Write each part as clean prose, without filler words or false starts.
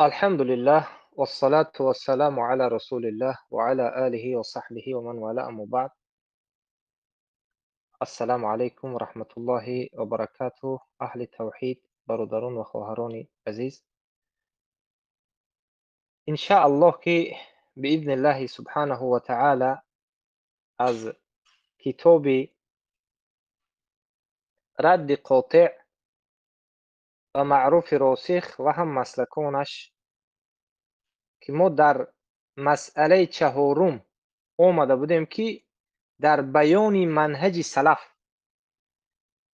Алҳамдулиллаҳ вассалату вассаламу ала расулиллаҳ ва ала алиҳи ва саҳбиҳи ва ман вала, аммо баъд. Ассалому алайкум ва раҳматуллоҳи ва баракатуҳ. Аҳли тавҳид, бародарон ва хоҳарони азиз, иншааллоҳ ки биизниллаҳи субҳанаҳу ва таъала аз китоби Радди қотеъ ва Маъруфи Росих ва ҳам маслаконаш, ки мо дар масъалаи чаҳорум омада будем, ки дар баёни манҳаҷи салаф,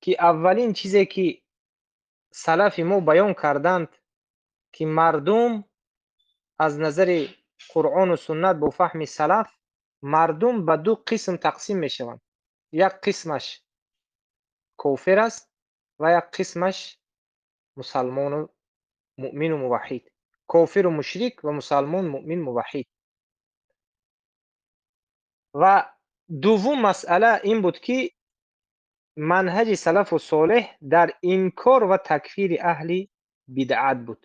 ки аввалин чизе ки салафи мо баён карданд, ки мардум аз назари Қуръону суннат бо фаҳми салаф мардум ба ду қисм тақсим мешаванд. Як қисмаш кофир аст ва як қисмаш мусалмону муъмину муваҳҳид. Кофиру мушрик ва мусалмон, муъмин, муваҳҳид. Ва дуввум масъала ин буд, ки манҳаҷи салафу солеҳ дар инкор ва такфири аҳли бидъат буд.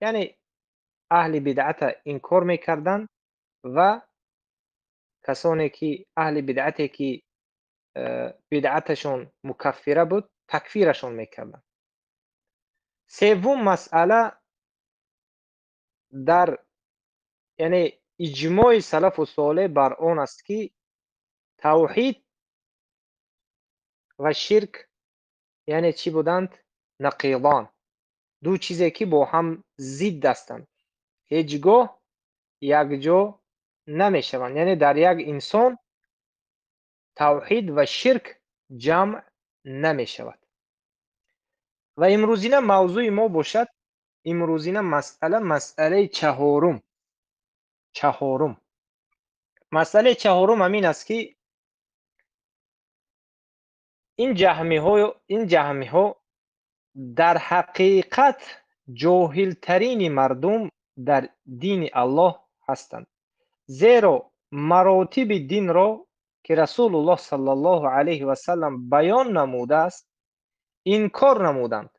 Яъне аҳли бидъата инкор мекарданд ва касоне ки аҳли бидъате ки бидъаташон мукаффира буд, такфирашон мекарданд. Севум масъала дар, яъне, иҷмои салафу солеҳ бар он аст, ки тавҳид ва ширк, яъне, чӣ буданд? Нақидон, ду чизе ки бо ҳам зидд ҳастанд, ҳеҷ гоҳ якҷо намешаванд. Яъне дар як инсон тавҳид ва ширк ҷамъ намешавад. Ва имрӯзина мавзӯи мо бошад, имрӯзина масъала, масъалаи чаҳорум. Чаҳорум, масъалаи чаҳорум ҳамин аст, ки ин ҷаҳмиҳо дар ҳақиқат ҷоҳилтарини мардум дар дини Аллоҳ ҳастанд, зеро маротиби динро, ки Расулуллоҳ саллаллоҳу алайҳи васаллам баён намудааст, инкор намуданд.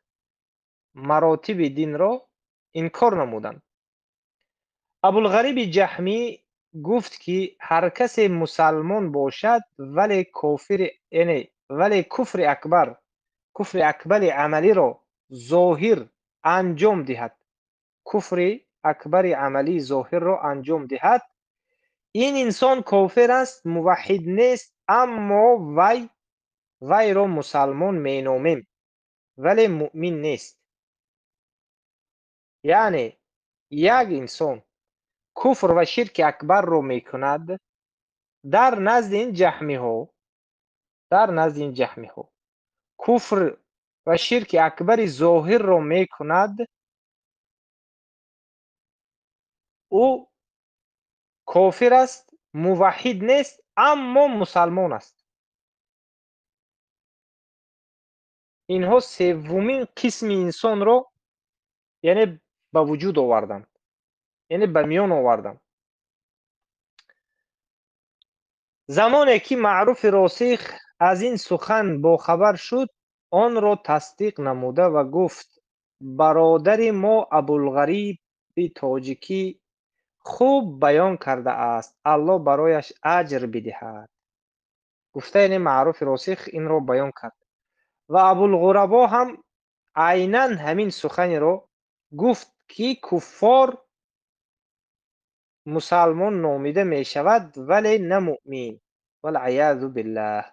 Маротиби динро инкор намуданд. Абулғариби Ҷаҳмӣ гуфт, ки ҳар касе мусалмон бошад, вале кофири, яъне вале куфри акбар, куфри акбари амалиро зоҳир анҷом диҳад, куфри акбари амалии зоҳирро анҷом диҳад, ин инсон кофир аст, муваҳҳид нест, аммо вайро мусалмон меномем, вале муъмин нест. Яъне як инсон куфр ва ширки акбарро мекунад, дар назди ин ҷаҳмиҳо, дар назди ин ҷаҳмиҳо куфр ва ширки акбари зоҳирро мекунад, ӯ кофир аст, муваҳҳид нест, аммо мусалмон аст. Инҳо севумин қисми инсонро, яъне, ба вуҷуд оварданд, яъне ба миён оварданд. Замоне ки Маъруфи Росих аз ин сухан бохабар шуд, онро тасдиқ намуда ва гуфт: бародари мо Абулғариби тоҷикӣ хуб баён кардааст, Аллоҳ барояш аҷр бидиҳад. Гуфта, яъне Маъруфи Росих инро баён кард ва Абулғурабо ҳам айнан ҳамин суханеро гуфт, ки куффор мусалмон номида мешавад, вале на муъмин, валъаязу биллаҳ.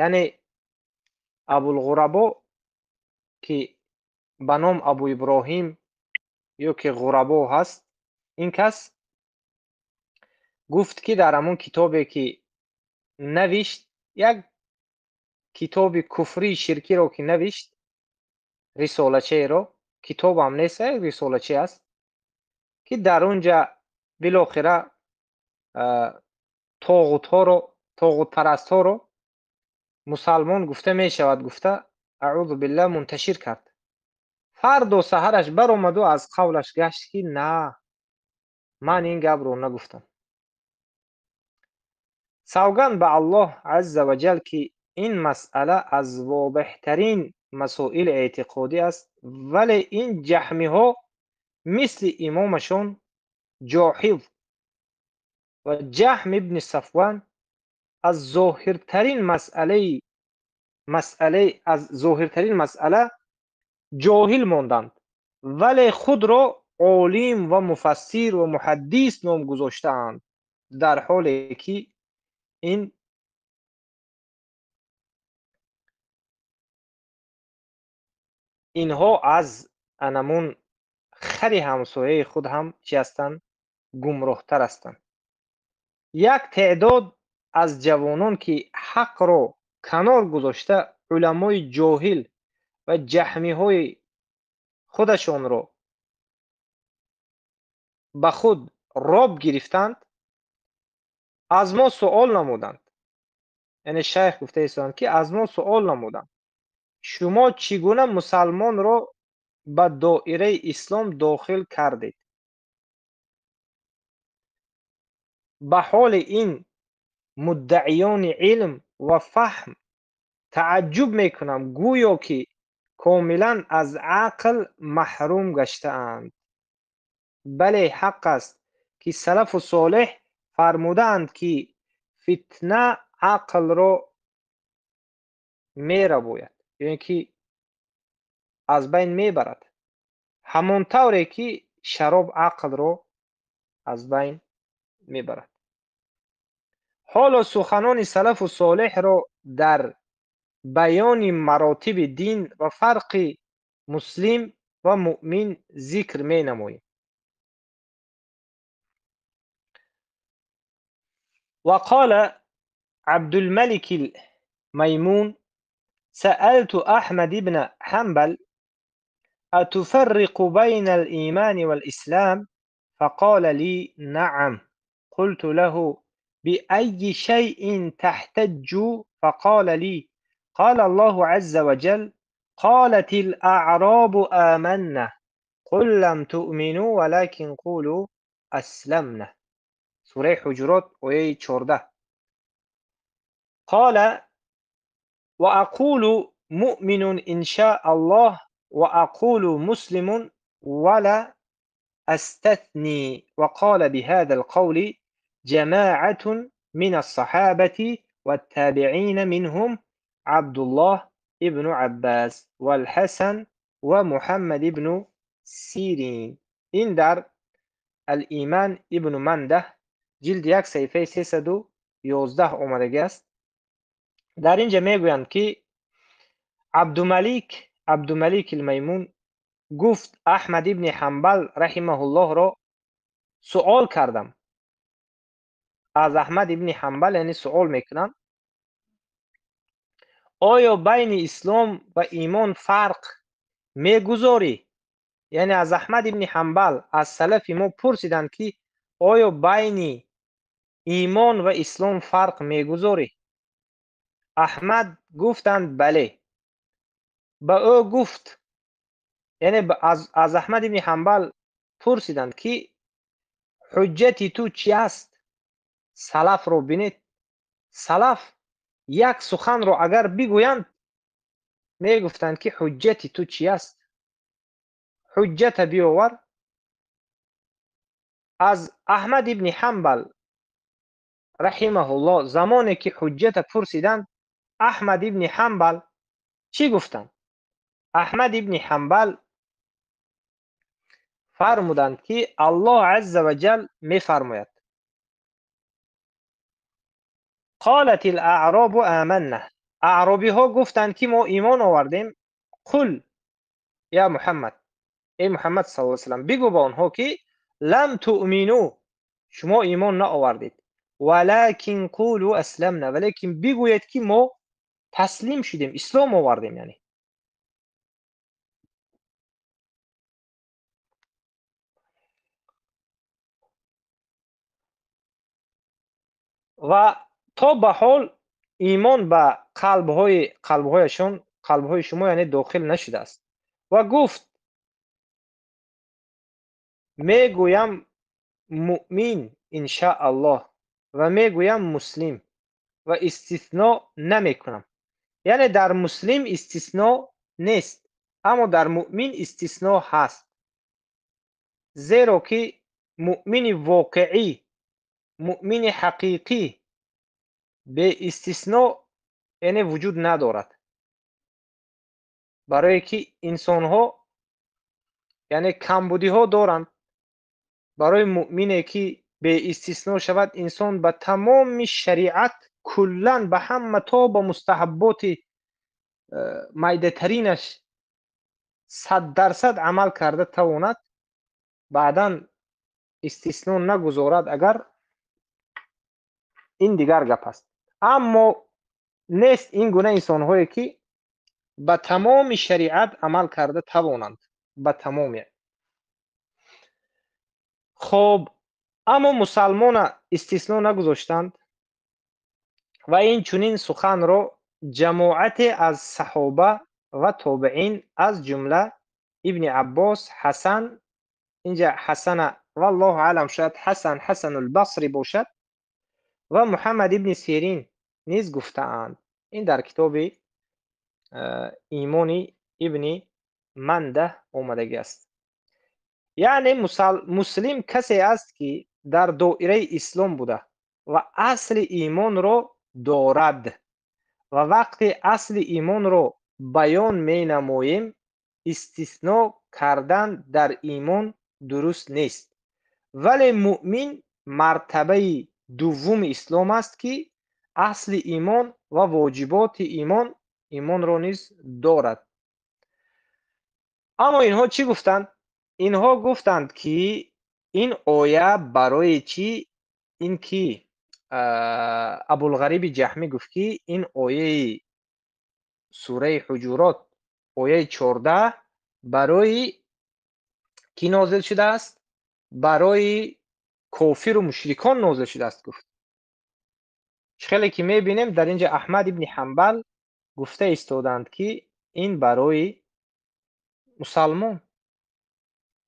Яъне Абулғурабо, ки ба ном Абу Иброҳим ё ки Ғурабо ҳаст, ин кас гуфт, ки дар ҳамон китобе ки навишт, як китоби куфрии ширкиро ки навишт, рисолачаеро, китобам нест, як рисолаче аст, ки дар он ҷа билохира тоғутҳоро, тоғутпарастҳоро мусалмон гуфта мешавад гуфта, аъузу биллаҳ, мунташир кард. Фардо саҳараш баромаду аз қавлаш гашт, ки на, ман ин гапро нагуфтам. Савганд ба Аллоҳ азза ва ҷал, ки ин масъала аз возеҳтарин масоили эътиқодӣ аст, вале ин ҷаҳмиҳо Мисли имомашон Ҷоҳиз ва Ҷаҳм ибни Сафван аз зоҳиртарин масъала ҷоҳил монданд, вале худро олим ва муфассир ва муҳаддис ном гузоштаанд, дар ҳоле ки инҳо аз анамун хари ҳамсояи худ ҳам чӣ ҳастанд? Гумроҳтар ҳастанд. Як теъдод аз ҷавонон ки ҳақро канор гузошта уламои ҷоҳил ва ҷаҳмиҳои худашонро ба худ роб гирифтанд, аз мо суол намуданд. Яъне шайх гуфта истоданд ки аз мо суол намуданд: шумо чӣ гуна мусалмонро ба доираи ислом дохил кардед? Ба ҳоли ин муддаиёни илм ва фаҳм тааҷҷуб мекунам, гӯё ки комилан аз ақл маҳрум гаштаанд. Бале, ҳақ аст ки салафу солеҳ фармудаанд ки фитна ақлро мерабояд, ё ки аз байн мебарад, ҳамон тавре ки шароб ақлро аз байн мебарад. Ҳоло суханони салафу солеҳро дар баёни маротиби дин ва фарқи муслим ва муъмин зикр менамоем. وقال عبد الملك الميمون: سألت أحمد بن حنبل: أتفرق بين الإيمان والإسلام؟ فقال لي: نعم. قلت له: بأي شيء تحتج؟ فقال لي: قال الله عز وجل: قالت الأعراب آمنا قل لم تؤمنوا ولكن قولوا أسلمنا. سورة حجرات آية 14. قال: وأقول مؤمن إن شاء الله وأقول مسلم ولا أستثني. وقال بهذا القول جماعة من الصحابة والتابعين منهم عبد الله ابن عباس والحسن ومحمد ابن سيرين. این در الایمان ابن منده جلد 1 صفحه 311 آمدگی است. در اینجا میگویند که عبدالملک المیمون گفت احمد ابن حنبل رحمه الله را سوال کردم. از احمد ابن حنبل یعنی سوال میکنم آیا بین اسلام و ایمان فرق میگذاری؟ یعنی از احمد ابن حنبل از سلف ما پرسیدند که آیا بین ایمان و اسلام فرق میگذاری؟ احمد گفتند بله. به او گفت، یعنی از احمد ابن حنبل پرسیدند که حجت تو چی است؟ سلف رو بینید. سلف یک سخن رو اگر بگویند میگفتند که حجت تو چی است؟ حجت بیاور. از احمد ابن حنبل رحمه الله زمانی که حجت پرسیدند احمد ابن حنبل چی گفتند؟ احمد ابن حنبل فرمودند که الله عز وجل میفرماید قالت الاعراب آمنا. اعرابی ها گفتند که ما ایمان آوردیم. قل یا محمد، ای محمد صلی الله علیه و سلم بگو به آنها که لم تؤمنو، شما ایمان نآوردید، ولکن قولوا اسلمنا، ولیکن بگویید که ما تسلیم شدیم، اسلام آوردیم. یعنی و تا به حال ایمان به قلبهای شما یعنی داخل نشده است. و گفت میگویم مؤمن ان شاء الله و میگویم مسلم و استثناء نمیکنم. یعنی در مسلم استثناء نیست، اما در مؤمن استثناء هست. Зеро ки муъмини воқеӣ, муъмини ҳақиқӣ беистисно яъне вуҷуд надорад. Барое ки инсонҳо яъне камбудиҳо доранд. Барои муъмине ки беистисно шавад, инсон ба тамоми шариат куллан ба ҳама то ба мустаҳабботи майдатаринаш 100% амал карда тавонад, баъдан истисно нагузорад, агар ин дигар гап аст. Аммо нест ин гуна инсонҳое ки ба тамоми шариат амал карда тавонанд, ба тамоми. Хоб, аммо мусалмона истисно нагузоштанд ва ин чунин суханро ҷамоате аз саҳоба ва тобеин, аз ҷумла Ибни Аббос, Ҳасан, инҷа Ҳасана валлоҳу аълам, шояд Ҳасан Ҳасанулбасри бошад, ва Муҳаммад ибни Сирин низ гуфтаанд. Ин дар китоби Имони Ибни Манда омадагӣ аст. Яъне муслим касе аст ки дар доираи ислом буда ва асли имонро дорад ва вақте асли имонро баён менамоем, истисно кардан дар имон дуруст нест. Вале муъмин мартабаи дуввуми ислом аст ки асли имон ва воҷиботи имонро низ дорад. Аммо инҳо чӣ гуфтанд? Инҳо гуфтанд ки ин оя барои чӣ? Ин ки Абулғариби Ҷаҳмӣ гуфт ки ин ояи сураи Ҳуҷурот, ояи 14 барои кӣ нозил шудааст? Барои кофиру мушрикон нозил шудааст, гуфт. Хеле ки мебинем дар инҷа Аҳмад ибни Ҳанбал гуфта истоданд ки ин барои мусалмон,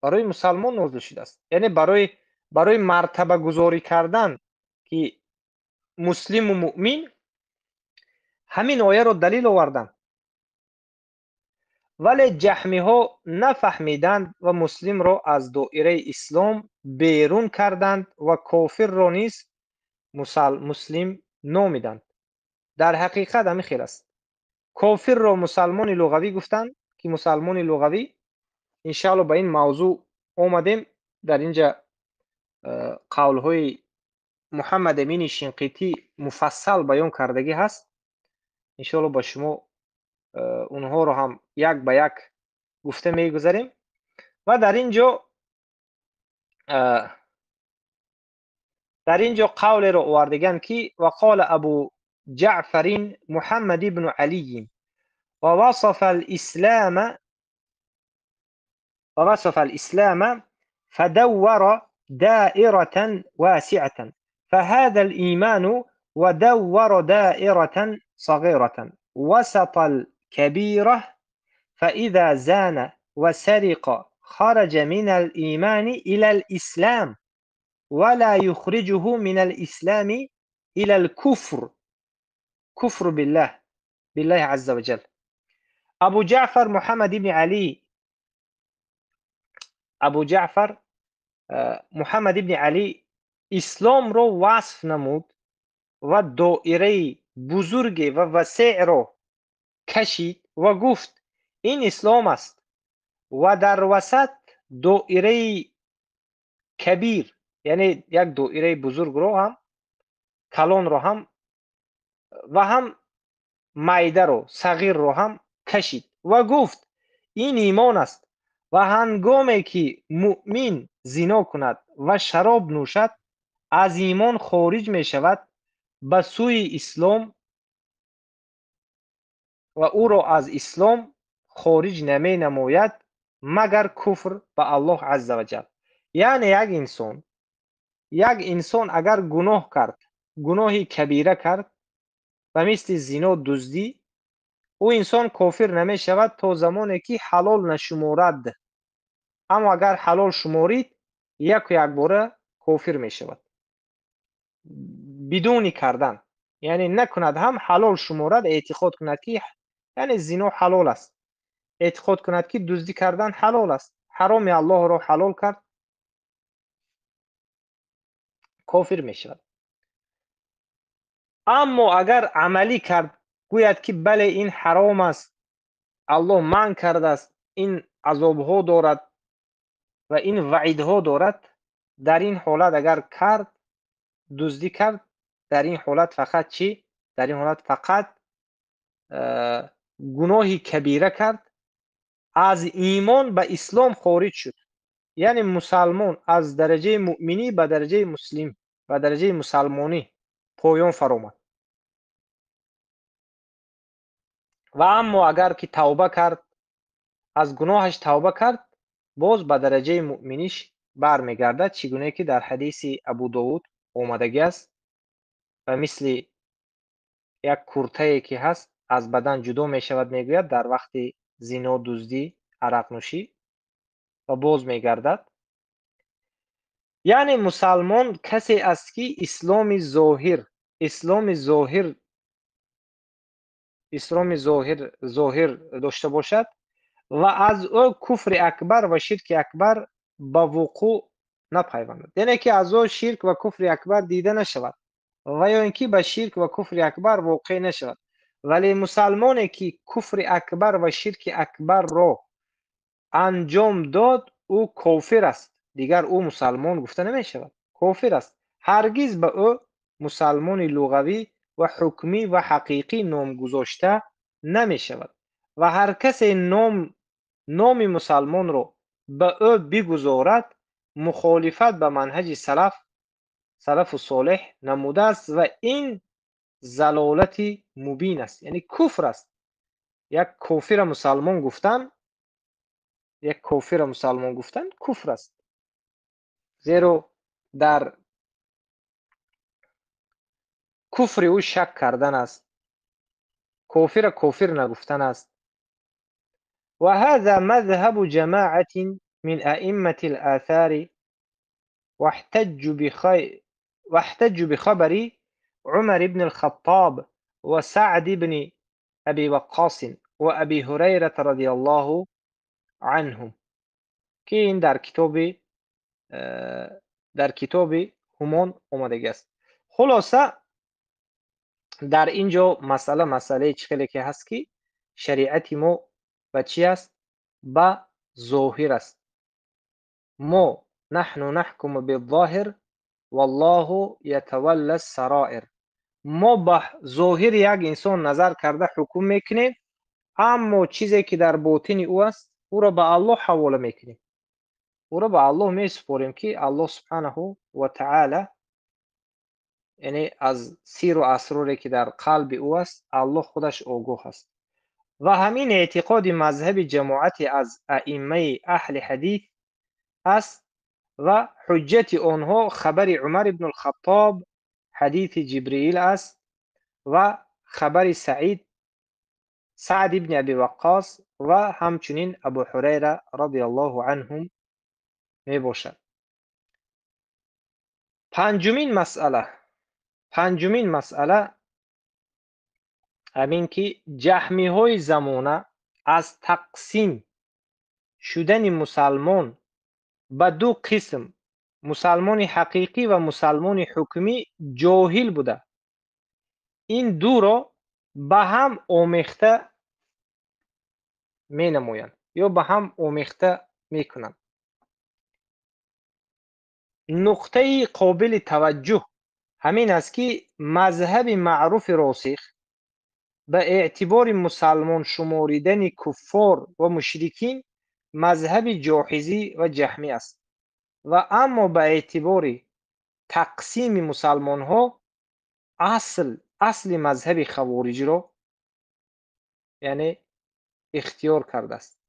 барои мусалмон нозил шудааст. Яъне барои мартабагузорӣ кардан ки муслиму муъмин, ҳамин ояро далил оварданд. Вале ҷаҳмиҳо нафаҳмиданд ва муслимро аз доираи ислом берун карданд ва кофирро низ муслим номиданд. Дар ҳақиқат ҳамин хел аст. Кофирро мусалмони луғавӣ гуфтанд ки мусалмони луғавӣ, иншаалло ба ин мавзӯъ омадем. Дар инҷа қавлҳои Муҳаммад Амини Шинқитӣ муфассал баён кардагӣ ҳаст. Иншоалло ба шумо онҳоро ҳам як ба як гуфта мегузарем. Ва дар инҷо қавлеро овардаганд ки вақола Абу Ҷаъфарин Муҳаммад ибну Алийин ва васафа алислама фадаввара даиратан васиатан فهذا الإيمان ودور دائرة صغيرة وسط الكبيرة فإذا زان وسرق خرج من الإيمان إلى الإسلام ولا يخرجه من الإسلام إلى الكفر، كفر بالله عز وجل. أبو جعفر محمد بن علي، أبو جعفر محمد بن علي исломро васф намуд ва доираи бузурге ва васеъро кашид ва гуфт ин ислом аст ва дар васат доираи кабир, яъне як доираи бузургро ҳам, калонро ҳам ва ҳам майдаро, сағирро ҳам кашид ва гуфт ин имон аст ва ҳангоме ки муъмин зино кунад ва шароб нӯшад аз имон хориҷ мешавад ба сӯи ислом ва ӯро аз ислом хориҷ наменамояд магар куфр ба Аллоҳ азза ва ҷал. Яъне як инсон агар гуноҳ кард, гуноҳи кабира кард, ба мисли зино, дуздӣ, ӯ инсон кофир намешавад то замоне ки ҳалол нашуморад. Аммо агар ҳалол шуморид, яку якбора кофир мешавад. Бидуни кардан, яъне накунад ҳам ҳалол шуморад, эътиқод кунад ки яъне зино ҳалол аст, эътиқод кунад ки дуздӣ кардан ҳалол аст, ҳароми Аллоҳро ҳалол кард, Кофир мешавад. Аммо агар амалӣ кард, гӯяд ки бале, ин ҳаром аст, Аллоҳ манъ кардааст, ин азобҳо дорад ва ин ваъидҳо дорад, дар ин ҳолат агар кард, дуздӣ кард, дар ин ҳолат фақат чӣ? Дар ин ҳолат фақат гуноҳи кабира кард, аз имон ба ислом хориҷ шуд. Яъне мусалмон аз дараҷаи муъминӣ ба дараҷаи муслим, ба дараҷаи мусалмонӣ поён фаромад. Ва аммо агар ки тавба кард, аз гуноҳаш тавба кард, боз ба дараҷаи муъминиш бармегардад, чӣ гуна ки дар ҳадиси Абу Довуд омадагӣ аст ва мисли як куртае ки ҳаст аз бадан ҷудо мешавад, мегӯяд, дар вақти зино, дуздӣ, арақнӯшӣ ва боз мегардад. Яъне мусалмон касе аст ки исломи зоҳир дошта бошад ва аз ӯ куфри акбар ва ширки акбар ба вуқӯъ напайвандад. Яъне ки аз ӯ ширк ва куфри акбар дида нашавад ва ё ин ки ба ширк ва куфри акбар воқеъ нашавад. Вале мусалмоне ки куфри акбар ва ширки акбарро анҷом дод, ӯ кофир аст. Дигар ӯ мусалмон гуфта намешавад, кофир аст. Ҳаргиз ба ӯ мусалмони луғавӣ ва ҳукмӣ ва ҳақиқӣ номгузошта намешавад ва ҳар касе номи мусалмонро ба ӯ бигузорад, мухолифат ба манҳаҷи салафу солеҳ намудааст ва ин залолати мубин аст, яъне куфр аст. Як кофира мусалмон гуфтан, як кофира мусалмон гуфтан куфр аст. Зеро дар куфри ӯ шак кардан аст, кофира кофир нагуфтан аст. وهذا مذهب جماعة من أئمة الآثار واحتجوا بخبر عمر بن الخطاب وسعد بن أبي وقاص وأبي هريرة رضي الله عنهم. که این در کتاب همون آمده است. خلاصه در اینجا مسئله چه که هست که شریعت ما به چی است؟ به ظاهر است. ما نحن نحکم بالظاهر والله یتولى السرائر. ما به ظاهر یک انسان نظر کرده حکم میکنیم، اما چیزی که در باطن او است او را به الله حواله میکنیم، او را به الله میسپاریم که الله سبحانه و تعالی، یعنی از سیر و اسراری که در قلب او است الله خودش آگاه است. و همین اعتقاد مذهب جماعت از ائمه اهل حدیث است و حجت آنها خبر عمر بن الخطاب، حدیث جبرئیل است و خبر سعد بن ابی وقاص و همچنین ابو هریره رضی الله عنهم می باشد. پنجمین مسئله همین که جهمی های زمانه از تقسیم شدن مسلمان به دو قسم، مسلمان حقیقی و مسلمان حکمی، جاهل بوده. این دو را به هم آمیخته می نمایند یا به هم آمیخته می کنند. نقطه قابل توجه همین است که مذهب معروف راسخ به اعتبار مسلمان شماریدن کفار و مشرکین مذهب جاحظی و جهمی است و اما به اعتبار تقسیم مسلمان ها اصل مذهب خوارج را یعنی اختیار کرده است.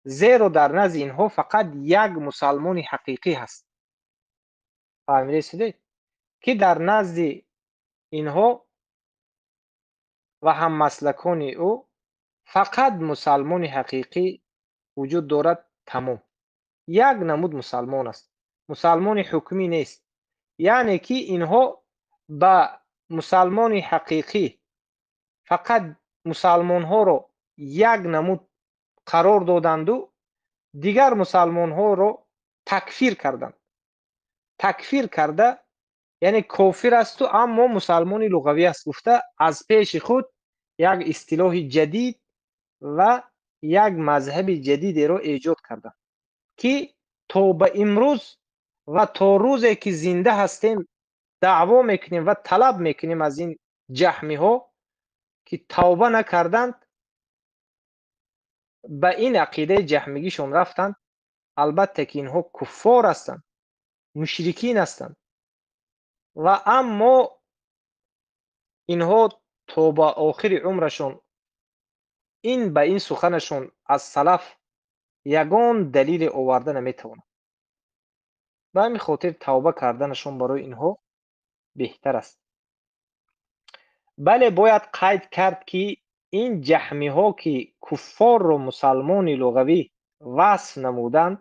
زیرا در نزد اینها فقط یک مسلمان حقیقی هست. فهمیده شده که در نزد اینها و هم مسلکان او فقط مسلمان حقیقی وجود دارد. تمام یک نمود مسلمان است، مسلمان حکمی نیست. یعنی که اینها به مسلمان حقیقی فقط مسلمان ها را یک نمود قرار دادند و دیگر مسلمان ها را تکفیر کردند. تکفیر کرده Яъне кофир асту, аммо мусалмони луғавӣ аст гуфта, аз пеши худ як истилоҳи ҷадид ва як мазҳаби ҷадидеро эҷод карданд, ки то ба имрӯз ва то рӯзе ки зинда ҳастем даъво мекунем ва талаб мекунем аз ин ҷаҳмиҳо, ки тавба накарданд, ба ин ақидаи ҷаҳмигишон рафтанд. Албатта ки инҳо куффор ҳастанд, мушрикин ҳастанд, ва аммо инҳо то ба охири умрашон ин ба ин суханашон аз салаф ягон далеле оварда наметавонанд. Ба ҳамин хотир тавба карданашон барои инҳо беҳтар аст. Бале, бояд қайд кард, ки ин ҷаҳмиҳо, ки куффорро мусалмони луғавӣ васф намуданд,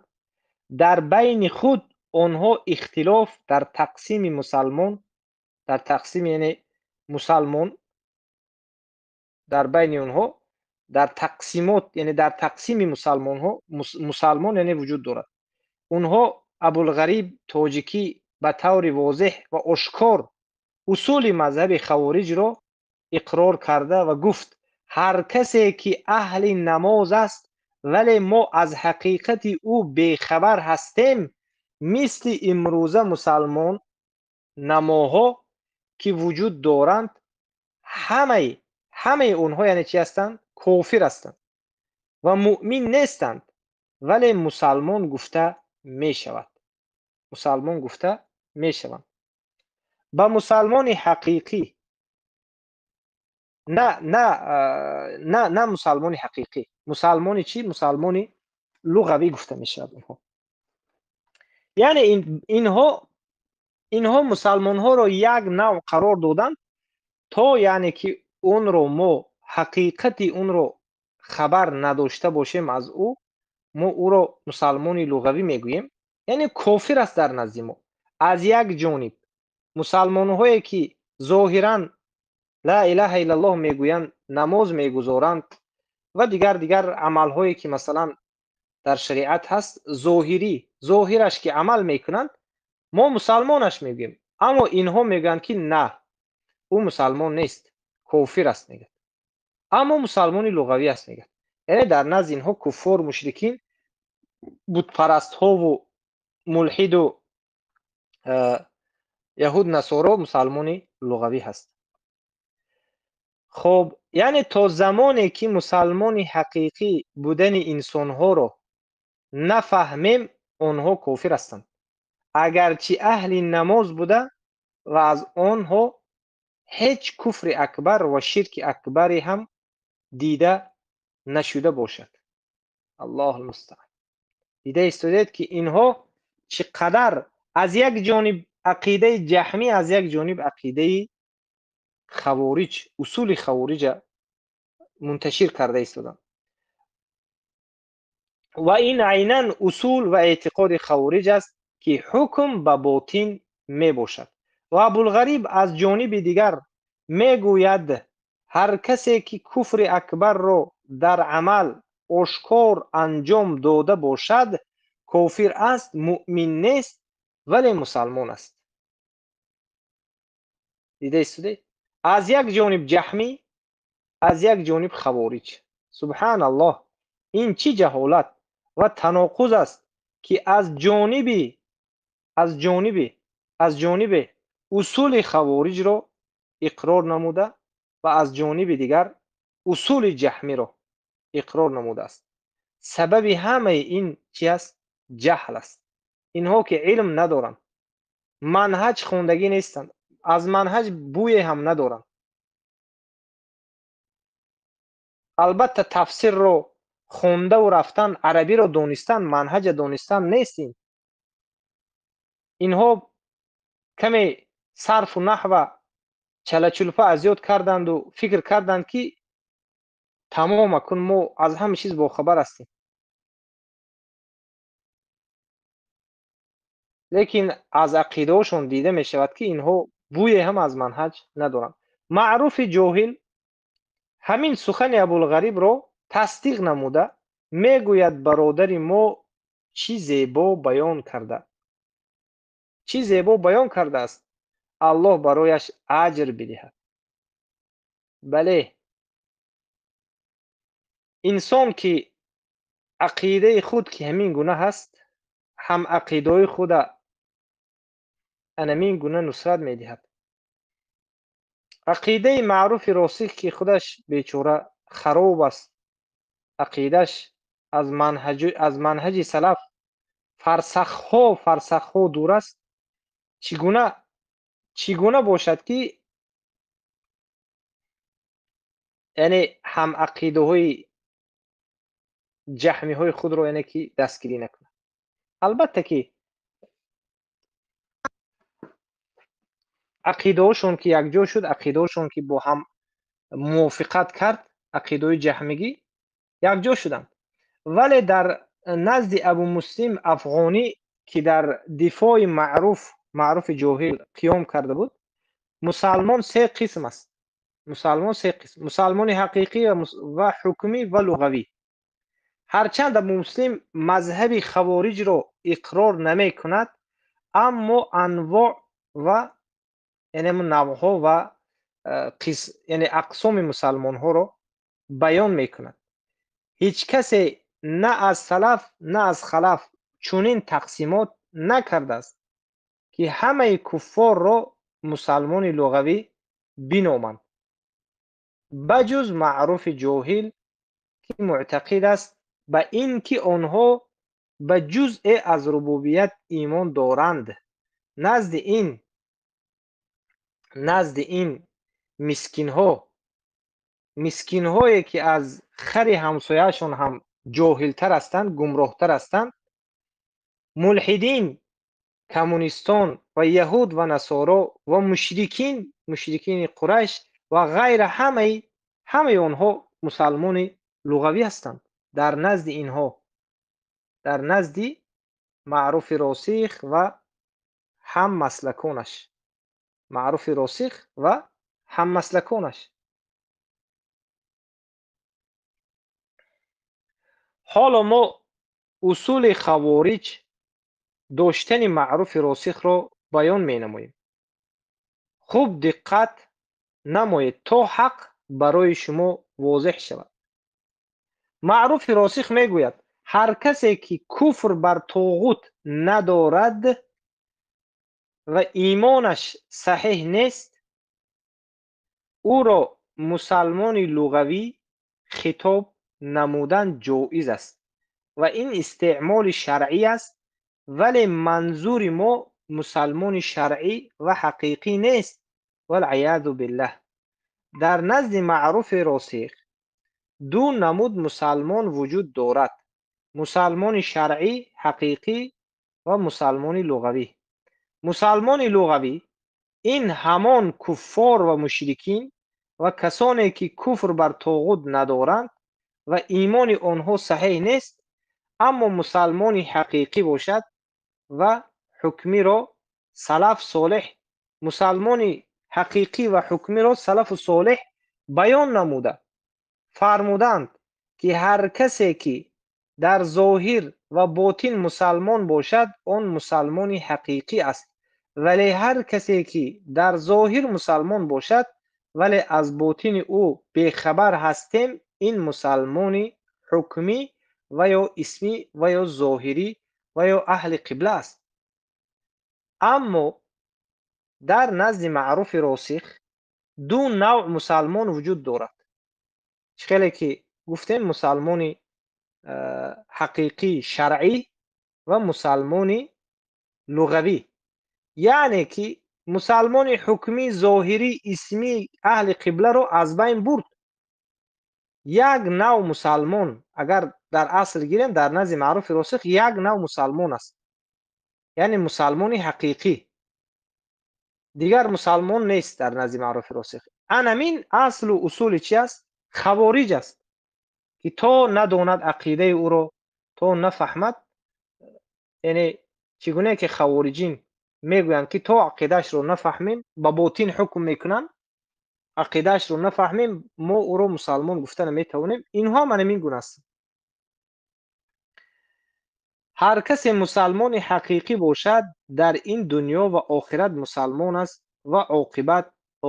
дар байни худ онҳо ихтилоф дар тақсими мусалмон, дар тақсими яъне мусалмон дар байни онҳо дар тақсимот, яъне дар тақсими мусалмонҳо мусалмон яъне вуҷуд дорад. Онҳо Абулғариб тоҷикӣ ба таври возеҳ ва ошкор усули мазҳаби хавориҷро иқрор карда ва гуфт: ҳар касе ки аҳли намоз аст, вале мо аз ҳақиқати ӯ бехабар ҳастем, мисли имрӯза мусалмон намоҳо ки вуҷуд доранд, ҳамаи онҳо яъне чӣ ҳастанд? Кофир ҳастанд ва муъмин нестанд, вале мусалмон гуфта мешавад. Мусалмон гуфта мешаванд. Ба мусалмони ҳақиқӣ на, на, на, на мусалмони ҳақиқӣ, мусалмони чӣ? Мусалмони луғавӣ гуфта мешавад онҳо. Яъне инҳо мусалмонҳоро як нав қарор доданд, то яъне ки онро мо ҳақиқати онро хабар надошта бошем аз ӯ, мо ӯро мусалмони луғавӣ мегӯем, яъне кофир аст дар назди мо. Аз як ҷониб мусалмонҳое ки зоҳиран ла илаҳа иллаллоҳ мегӯянд, намоз мегузоранд ва дигар амалҳое ки масалан дар шариат ҳаст, зоҳирӣ, зоҳираш ки амал мекунанд, мо мусалмонаш мегӯем. Аммо инҳо мегӯянд ки на, ӯ мусалмон нест, кофир аст мегӯяд, аммо мусалмони луғавӣ аст мегӯяд. Яъне дар назди инҳо куффор, мушрикин, бутпарастҳову мулҳиду яҳуд, насоро мусалмони луғавӣ ҳаст. Хоб, яъне то замоне ки мусалмони ҳақиқӣ будани инсонҳоро нафаҳмем, онҳо кофир ҳастанд, агарчи аҳли намоз буда ва аз онҳо ҳеҷ куфри акбар ва ширки акбаре ҳам дида нашуда бошад. Аллоҳу мустаъан. Дида истодаед ки инҳо чӣ қадар аз як ҷониб ақидаи ҷаҳмӣ, аз як ҷониб ақидаи хавориҷ, усули хавориҷа мунташир карда истоданд. Ва ин айнан усул ва эътиқоди хавориҷ аст, ки ҳукм ба ботин мебошад. Ва Абулғариб аз ҷониби дигар мегӯяд: ҳар касе ки куфри акбарро дар амал ошкор анҷом дода бошад, кофир аст, муъмин нест, вале мусалмон аст. Дида истодед? Аз як ҷониб ҷаҳмӣ, аз як ҷониб хавориҷ. Субҳаналлоҳ, ин чӣ ҷаҳолат ва таноқуз аст, ки аз ҷониби усули хавориҷро иқрор намуда ва аз ҷониби дигар усули ҷаҳмиро иқрор намудааст. Сабаби ҳамаи ин чӣ аст? Ҷаҳл аст. Инҳо ки илм надоранд, манҳаҷ хондагӣ нестанд, аз манҳаҷ бӯе ҳам надоранд. Албатта тафсирро хондаву рафтан, арабиро донистан, манҳаҷа донистан нест ин. Инҳо каме сарфу наҳва чалачулпа аз ёд карданду фикр карданд, ки тамом акун мо аз ҳама чиз бохабар ҳастем. Лекин аз ақидаҳошон дида мешавад, ки инҳо бӯе ҳам аз манҳаҷ надоранд. Маъруфи ҷоҳил ҳамин сухани Абулғарибро тасдиқ намуда мегӯяд: бародари мо чӣ зебо баён карда, чӣ зебо баён кардааст. Аллоҳ барояш аҷр бидиҳад. Бале, инсон ки ақидаи худ ки ҳамин гуна ҳаст, ҳам ақидаҳои худа анамин гуна нусрат медиҳад. Ақидаи маъруфи росих ки худаш бечора хароб аст, ақидаш аз манҳаҷи салаф фарсахҳо фарсахҳо дур аст, чӣ гуна бошад ки яъне ҳам ақидаҳои ҷаҳмиҳои худро яъне ки дастгирӣ накунад? Албатта ки ақидаҳошон ки якҷо шуд, ақидаҳошон ки бо ҳам мувофиқат кард, ақидаҳои ҷаҳмигӣ якҷо шуданд. Вале дар назди Абу Муслим Афғонӣ, ки дар дифои маъруфи ҷоҳил қиём карда буд, мусалмон се қисм аст. Мусалмон се қисм: мусалмони ҳақиқӣ ва ҳукмӣ ва луғавӣ. Ҳарчанд Абу Муслим мазҳаби хавориҷро иқрор намекунад, аммо анвоъ ва яъне навъҳо ва яъне ақсоми мусалмонҳоро баён мекунад. Ҳеҷ касе на аз салаф, на аз халаф чунин тақсимот накардааст, ки ҳамаи куффорро мусалмони луғавӣ биноманд, ба ҷуз маъруфи ҷоҳил, ки муътақид аст ба ин ки онҳо ба ҷузъе аз рубубият имон доранд. Назди ин мискинҳо, мискинҳое ки аз хари ҳамсояашон ҳам ҷоҳилтар ҳастанд, гумроҳтар ҳастанд, мулҳидин, коммунистон ва яҳуд ва насоро ва мушрикин, мушрикини Қурайш ва ғайра, ҳамаи онҳо мусалмони луғавӣ ҳастанд дар назди инҳо, дар назди маъруфи росих ва ҳаммаслаконаш, маъруфи росих ва ҳаммаслаконаш. Ҳоло мо усули хавориҷ доштани маъруфи росихро баён менамоем. Хуб диққат намоед, то ҳақ барои шумо возеҳ шавад. Маъруфи росих мегӯяд: ҳар касе ки куфр бар тоғут надорад ва имонаш саҳеҳ нест, ӯро мусалмони луғавӣ хитоб намудан ҷоиз аст ва ин истеъмоли шаръӣ аст, вале манзури мо мусалмони шаръӣ ва ҳақиқӣ нест, валъиязу биллаҳ. Дар назди маъруфи росих ду намуд мусалмон вуҷуд дорад: мусалмони шаръӣ ҳақиқӣ ва мусалмони луғавӣ. Мусалмони луғавӣ ин ҳамон куффор ва мушрикин ва касоне ки куфр бар тоғут надоранд ва имони онҳо саҳеҳ нест. Аммо мусалмони ҳақиқӣ бошад ва ҳукмиро салаф солеҳ, мусалмони ҳақиқӣ ва ҳукмиро салафу солеҳ баён намуда фармуданд, ки ҳар касе ки дар зоҳир ва ботин мусалмон бошад, он мусалмони ҳақиқӣ аст, вале ҳар касе ки дар зоҳир мусалмон бошад, вале аз ботини ӯ бехабар ҳастем, ин мусалмони ҳукмӣ ва ё исмӣ ва ё зоҳирӣ ва ё аҳли қибла аст. Аммо дар назди маъруфи росих ду навъ мусалмон вуҷуд дорад. Чӣ хеле ки гуфтем, мусалмони ҳақиқӣ шаръӣ ва мусалмони луғавӣ, яъне ки мусалмони ҳукмӣ, зоҳирӣ, исмӣ, аҳли қибларо аз байн бурд. Як нав мусалмон, агар дар асл гирем, дар назди маъруфи росих як нав мусалмон аст, яъне мусалмони ҳақиқӣ. Дигар мусалмон нест дар назди маъруфи росих. Анамин аслу усули чи аст? Хавориҷ аст, ки то надонад ақидаи ӯро, то нафаҳмад, яъне чӣ гуна ки хавориҷин мегӯянд, ки то ақидаашро нафаҳмем, ба ботин ҳукм мекунанд, ақидаашро нафаҳмем, мо ӯро мусалмон гуфта наметавонем. Инҳо ҳам анамин гуна ҳастанд. Ҳар касе мусалмони ҳақиқӣ бошад, дар ин дунё ва охират мусалмон аст. Ва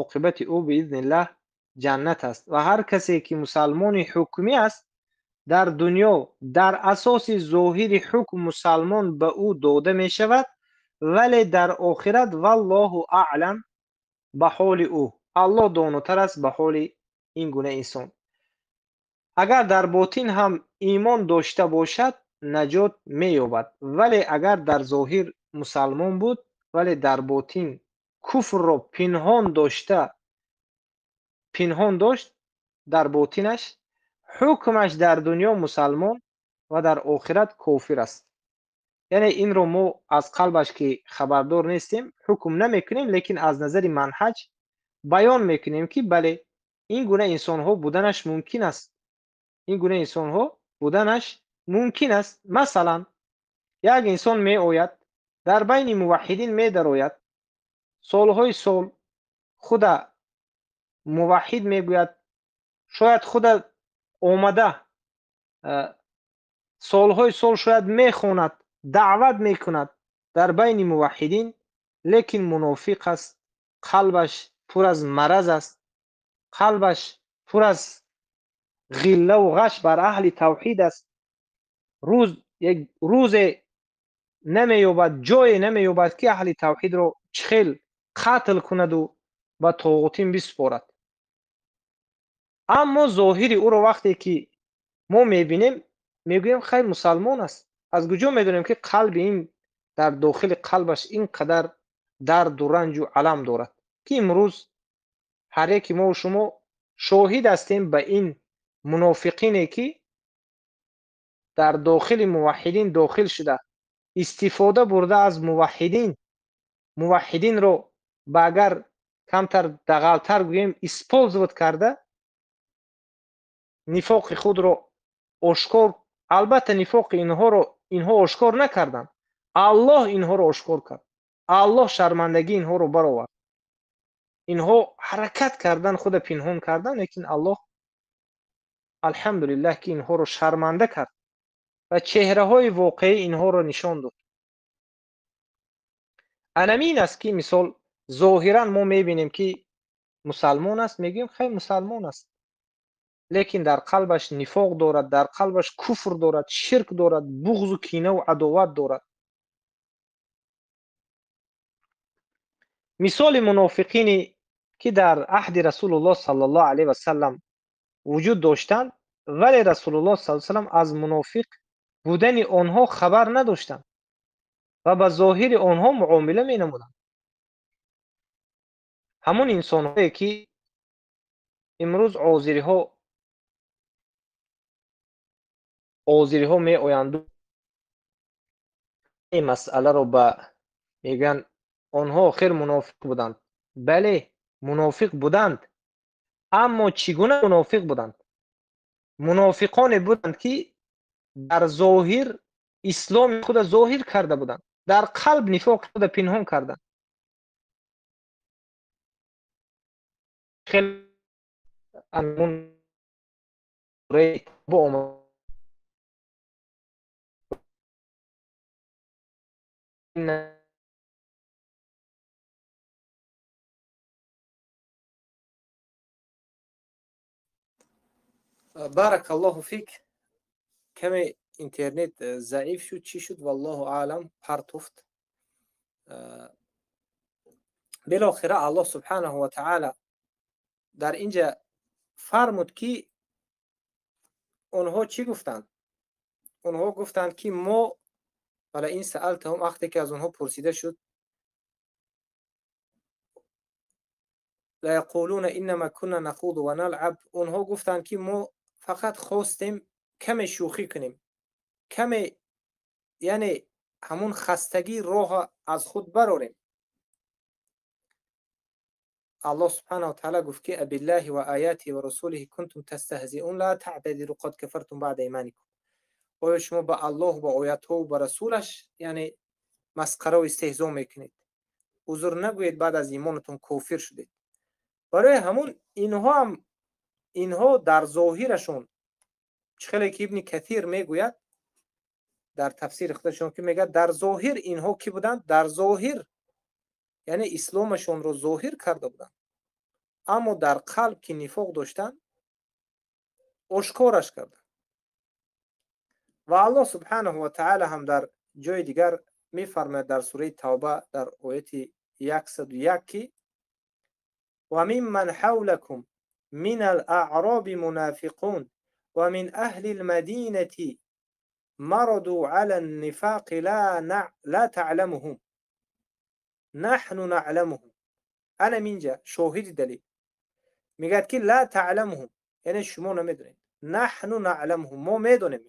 оқибати ӯ биизниллаҳ ҷаннат аст. Ва ҳар касе ки мусалмони ҳукмӣ аст, дар дунё дар асоси зоҳири ҳукм мусалмон ба ӯ дода мешавад, вале дар охират валлоҳу аълам ба ҳоли ӯ. Аллоҳ донотар аст ба ҳоли ин гуна инсон. Агар дар ботин ҳам имон дошта бошад, наҷот меёбад, вале агар дар зоҳир мусалмон буд, вале дар ботин куфрро пинҳон дошт дар ботинаш, ҳукмаш дар дунё мусалмон ва дар охират кофир аст. Яъне инро мо аз қалбаш ки хабардор нестем, ҳукм намекунем, лекин аз назари манҳаҷ баён мекунем ки бале, ин гуна инсонҳо буданаш мумкин аст. Ин гуна инсонҳо буданаш мумкин аст. Масалан, як инсон меояд, дар байни муваҳҳидин медарояд, солҳои сол худа муваҳҳид мегӯяд, шояд худа омада солҳои сол шояд мехонад, даъват мекунад дар байни муваҳҳидин, лекин мунофиқ аст, қалбаш пур аз мараз аст, қалбаш пур аз ғиллаву ғаш бар аҳли тавҳид аст. Як рӯзе намеёбад, ҷое намеёбад ки аҳли тавҳидро чӣ хел қатл кунаду ба тоғутин биспорад. Аммо зоҳири ӯро вақте ки мо мебинем, мегӯем хайр, мусалмон аст. Аз куҷо медонем ки қалби ин дар дохили қалбаш ин қадар дарду ранҷу алам дорад, ки имрӯз ҳар яки мо шумо шоҳид ҳастем ба ин мунофиқине ки дар дохили муваҳҳидин дохил шуда, истифода бурда аз муваҳҳидин, муваҳҳидинро ба агар камтар дағалтар гӯем использовать карда, нифоқи худро ошкор, албатта нифоқи инҳоро инҳо ошкор накарданд, Аллоҳ инҳоро ошкор кард, Аллоҳ шармандагии инҳоро баровард. Инҳо ҳаракат кардан, худа пинҳон кардан, лекин Аллоҳ алҳамдулиллаҳ ки инҳоро шарманда кард ва чеҳраҳои воқеии инҳоро нишон дод. Анамин аст ки мисол зоҳиран мо мебинем ки мусалмон аст, мегӯем хай мусалмон аст, лекин дар қалбаш нифоқ дорад, дар қалбаш куфр дорад, ширк дорад, буғзу кинаву адоват дорад. Мисоли мунофиқине ки дар аҳди Расулуллоҳ саллаллоҳу алайҳи васаллам вуҷуд доштанд, вале Расулуллоҳ саллаллоҳу алайҳи васаллам аз мунофиқ будани онҳо хабар надоштанд ва ба зоҳири онҳо муомила менамуданд. Ҳамон инсонҳое ки имрӯз озириҳо меоянд, ин масъаларо ба мегӯянд онҳо охир мунофиқ буданд. Бале, мунофиқ буданд, аммо чӣ гуна мунофиқ буданд? Мунофиқоне буданд ки дар зоҳир исломи худа зоҳир карда буданд, дар қалб нифоқи худа пинҳон карданд. Хеле Баракаллоҳу фик. Каме интернет заиф шуд, чӣ шуд, валлоҳу аълам, партуфт. Билохира Аллоҳ субҳанаҳу ва таъала дар инҷа фармуд ки онҳо чӣ гуфтанд? Онҳо гуфтанд ки мо вала ин саалтаҳум, вақте ки аз онҳо пурсида шуд, ла яқулуна иннама кунна нахуду ва налъаб, онҳо гуфтанд ки мо фақат хостем каме шӯхӣ кунем, каме, яъне ҳамун хастагии роҳа аз худ барорем. Аллоҳ субҳанаҳу ва таъала гуфт ки абиллаҳи ва оятиҳи ва расулиҳи кунтум тастаҳзиун ла таътазиру қад кафартум баъда иманикум. Оё шумо ба Аллоҳ, ба оятҳо ба расулаш яъне масқараву истеҳзо мекунед? Узр нагӯед, баъд аз имонатон кофир шудед. Барои ҳамун инҳо ҳам, инҳо дар зоҳирашон чӣ хеле ки Ибни Катир мегӯяд дар тафсири худашон, ки мегӯяд дар зоҳир инҳо кӣ буданд? Дар зоҳир Яъне исломашонро зоҳир карда буданд, аммо дар қалб ки нифоқ доштанд, ошкораш карданд. Ва Аллоҳ субҳанаҳу ва таъала ҳам дар ҷои дигар мефармояд дар сураи Тавба дар ояти 101 ки ва мимман ҳавлакум минал аъроби мунофиқун ва мин аҳлил мадинати мараду ала ннифоқи ла таъламуҳум наҳну наъламуҳум. Ана минҷа шоҳиди далил мегӯяд ки ла таъламуҳум, яъне шумо намедонед, наҳну наъламуҳум, мо медонем.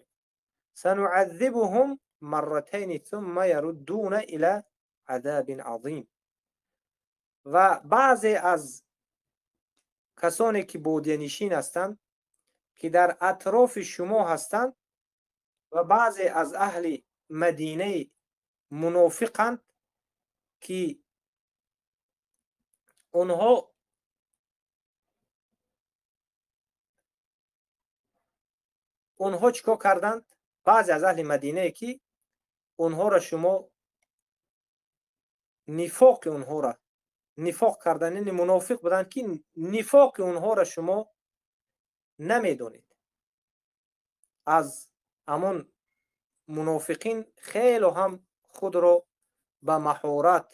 Сануъаззибуҳум марратайни сумма яруддуна ила азабин азим. Ва баъзе аз касоне ки бодиянишин ҳастанд, ки дар атрофи шумо ҳастанд, ва баъзе аз аҳли мадинаи мунофиқанд, ки онҳо чӣ кор карданд? Баъзе аз аҳли мадинае ки онҳоро шумо нифоқи онҳоро нифоқ кардан, яъне мунофиқ буданд, ки нифоқи онҳоро шумо намедонед. Аз ҳамон мунофиқин хело ҳам худро ба маҳорат,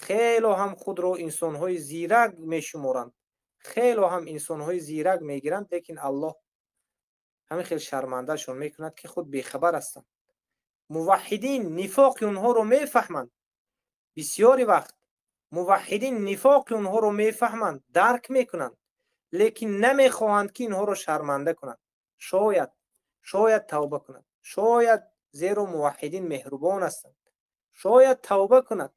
хело ҳам худро инсонҳои зирак мешуморанд, хело ҳам инсонҳои зирак мегиранд, лекин Аллоҳ ҳамин хел шармандашон мекунад, ки худ бехабар ҳастанд. Муваҳҳидин нифоқи онҳоро мефаҳманд. Бисёри вақт муваҳҳидин нифоқи онҳоро мефаҳманд, дарк мекунанд, лекин намехоҳанд, ки инҳоро шарманда кунанд. Шояд тавба кунанд, шояд, зеро муваҳҳидин меҳрубон ҳастанд, шояд тавба кунанд